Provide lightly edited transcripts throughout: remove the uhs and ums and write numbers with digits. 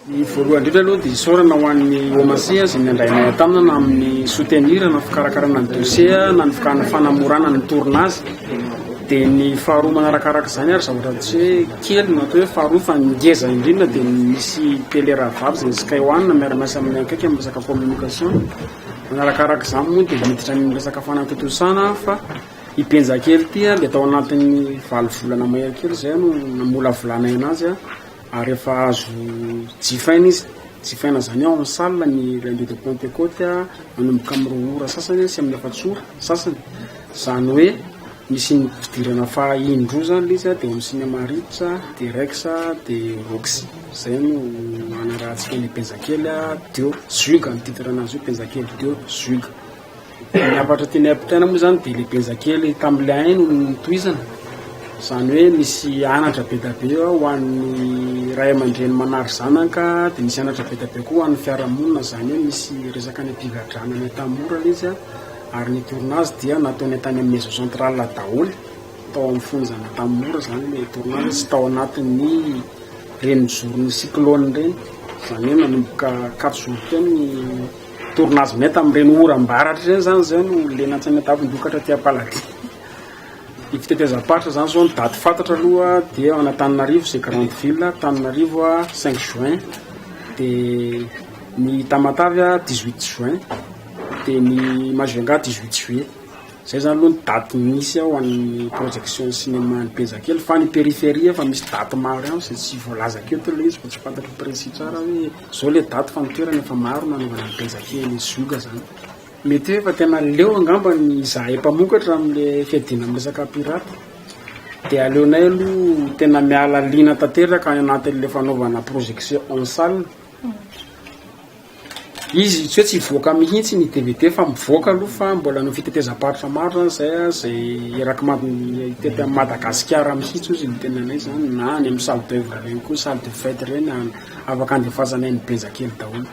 Ny voalohany indrindra aloha dia isaorana ho an'ny OMC izay nandray anay an-tanana amin'ny soutenir na fikarakarana ny dossier na ny fanamorana ny tournage. Dia ny faharoa manarakaraka izany ary zavatra tsy hoe kely no atao hoe faharoa fa ny ngeza indrindra dia misy télé rahavavy izay ny Sky One miara-miasa aminay akaiky amin'ny resaka communication. Manarakaraka izany moa dia miditra amin'ny resaka fanatontosana fa i Benja kely ity dia tao anatin'ny valo volana mahery kely izay no namolavolanay anazy. Ary efa azo jifaina izy, jifaina izany ao amin'ny salle ny lundi de Pentecôte manomboka amin'ny roa ora sasany sy amin'ny efatsy ora sasany, izany hoe misy ny fidirana faha indroa izany ilay izy dia ao amin'ny cinéma Ritz, dia Rex, dia Roxy, izay no hanarahantsika ny Benjakely deux, Zioga ny titre anazy io, Benjakely deux, Zioga. Ny hafatra tianay ampitaina moa zany dia le Benjakely tamin'ilay ahy no notohizana, izany hoe misy anatra be dia be ho an'ny ray aman-dreny manary zanaka, dia misy anatra be dia be koa ho an'ny fiarahamonina, izany hoe misy resaka any am-pigadrana any Antanimora ilay izy an, ary ny tournage dia nataonay tany amin'ny maison centrale daholo, tao amin'ny fonjan'Antanimora izany ilay tournage, tsy tao anatin'ny renizoron'ny cyclone ireny, izany hoe nanomboka quatre jours teo ny. Tournage nay tamin'ireny oram-baratra ireny zany zay no lena an-tsaina tafon-dokatra aty Ampaladia. Ny fitetezam-paritra zany zao ny daty fantatra aloha dia ao Antananarivo izay grande ville, Antananarivo cinq juin, dia ny Tamatave 18 juin, dia ny Majunga 18 juillet. Zay zany aloha ny daty misy ho an'ny projection cinéma any Bejakely fa ny périphérie efa misy daty maro ihany izay tsy voalazako eto ilay izy fa tsy fantatro précis tsara hoe zao le daty fa ny toerana efa maro nanaovana ny Bejakely zioga zany. Mety hoe efa tena leo angamba ny izahay mpamokatra amin'le fiadiana amin'ny resaka pirate dia aleonay aloha tena miala liana tanteraka any anatin'le fanaovana projection en salle. Izy tsy hoe tsy hivoaka mihitsy ny dvd fa mivoaka aloha fa mbola hanao fitetezam-paritra maro zany zay a, zay eraky hitety an'i Madagasikara mihitsy ozy ny tenanay zany na any amin'ny salle d'oeuvre reny koa salle de fête reny afaka andefasana an'i Benjakely daholo.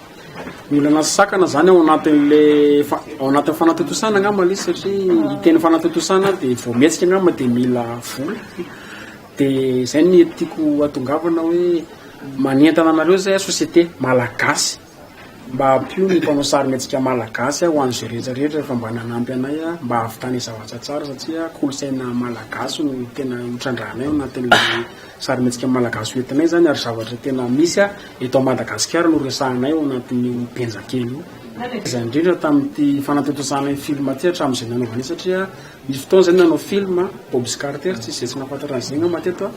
Ny olana sy sakana zany ao anatin'le fa- ao anatin'ny fanatontosana angamba le izy satria hiteny fanatontosana de vao mihetsika angamba de mila vola de zay ny tiako hatongavana hoe Manentana anareo zay société malagasy mba ampio ny mpanao sarimihetsika malagasy ho an'izay rehetra rehetra efa mba nanampy anay mba hahavitana zavatra tsara satria kolontsaina malagasy no tena hotrandrahanay ao anatin'ilay sarimihetsika malagasy hoentinay zany ary zavatra tena misy eto Madagasikara no resahanay ao anatin'io benjakely io. Izay indrindra tamin'ity fanatontosana ny film ity hatramin'izay nanaovana satria Nisy fotoana zay nanao film Bob's Carter, tsisy izay tsy nahafantatra an'izay angamba teto a.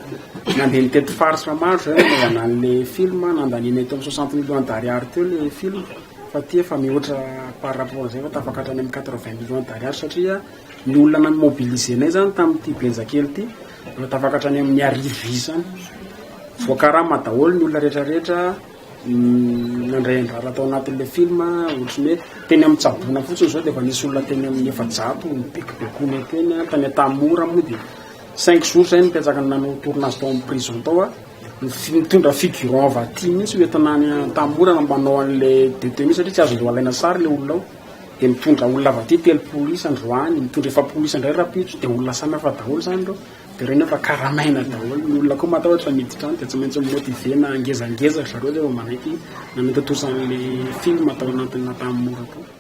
Nandeha nitety faritra maro zay nanaovana an'le film, nandaniana teo amin'ny 60 millions d'ariary teo le film, fa ty efa mihoatra par rapport an'izay fa tafakatra any amin'ny 80 millions d'ariary satria ny olona nimobiliser-nay zany tamin'ity Benjakely ity efa tafakatra any amin'ny arivo isa any. Voakarama daholo ny olona rehetrarehetra. Nandray anjara tao anatin'ilay film ohatran'ny hoe teny amin'ny tsaboina fotsiny izao dia efa nisy olona teny amin'ny 400 nibekobekoana teny, tany Antanimora moa dia cinq jours izay nipetraka nanao tournage tao amin'ny prison tao aho, nitondra figurant avy aty mihitsy hoentina any Antanimora mba hanao an'ilay détenu satria tsy azon-dreo alaina sary ilay olona ao, dia mitondra olona avy aty 30 isa androany, mitondra 40 isa indray rahampitso, dia olona samy hafa daholo izany ireo. Dia ireny efa karamaina daholo, ny olona koa matahotra miditra any dia tsy maintsy mi-motiver-na ngezangeza ry zareo zay vao manaiky nanatontosa an'ilay film tao anatin'ny Antanimora tao.